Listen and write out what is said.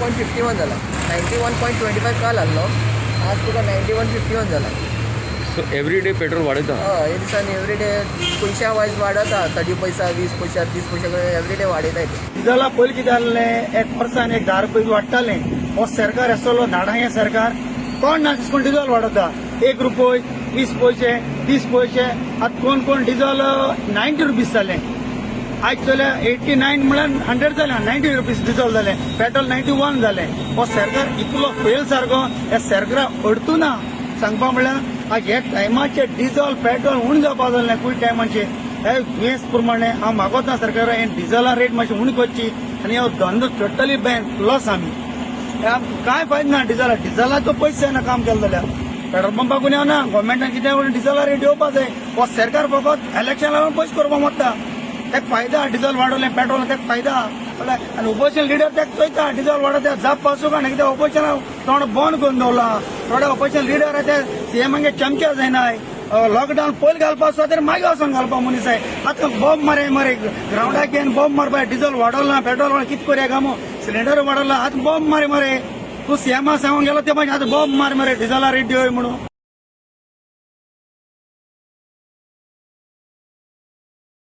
91.51 जाला. 91.25 काल आहलो, आज तुका 91.51 जाला. सो एवरी डे पेट्रोल वाडयता. हय, हे दिसांनी एवरी डे पयशा वायज वाडत आहा. 30 पैसा, 20 पैसा, 30 पैसा, एवरी डे वाडयताय ते. डिझला पयलीं कितें जाल्लें, एक वर्सान एक 10 रुपया वाडटालें. हो सरकार आसलो नाडांगे सरकार, कोण ना कोण डिझल वाडयता 1 रुपय, 20 पयशे, 30 पयशे. आतां कोण कोण डिझल 90 रुपीज जालें. आयज चोल्या 89 म्हळ्यार 100 जालें. 90 रुपीज डिझल जालें, पेट्रोल 91 जालें. हो सरकार इतलो फेल सारको, ह्या सरकारा अडतू ना. सांगपा म्हणल्यार आज हे टायमाचे डिझल पेट्रोल उणें जावपा जालें खूंय टायमाचे. हे दुयेंस प्रमाणे हांव मागोता सरकारा, हे डिझला रेट मातशी उणी करची आनी हो धंदो टोटली बॅन. लॉस आमी. हे आमकां कांय फायदो ना डिझला. डिझलाचो पयशे जायना काम केलें जाल्यार. पेट्रोल पंपाकून येवना. गव्हर्मेंटान कितें डिझला रेट येवपा जाय. हो सरकार फकत इलेक्शन लागून पयशे करपाक वता. तेका फायदा, डिझल वाडोवलें पेट्रोल तेका फायदा. कळ्ळें? आनी ओपोजिशन लिडर तेका चोयता, डिझल वाडोवता जाप पासूं ना कित्याक ओपोजिशना तोंड बंद करून दवरला. थोडे ओपोजिशन लिडर ते सीएमागे चमचे जायनाय. लॉकडावन पयलीं घालपा आसता तर मागीर वचोन घालपा मनीस आहे. आतां बॉम्ब मारे मरे ग्रावंडाक घेवन बॉम्ब मारपा. डिझल वाडोवला, पेट्रोल वाडोवला, कितें करया गामो? सिलिंडर वाडोवला, आतां बॉम्ब मारे मरे. तूं सीएमा सांगून गेलो ते मागीर आतां बॉम्ब मार मरे, डिझला रेट दिवय म्हणून.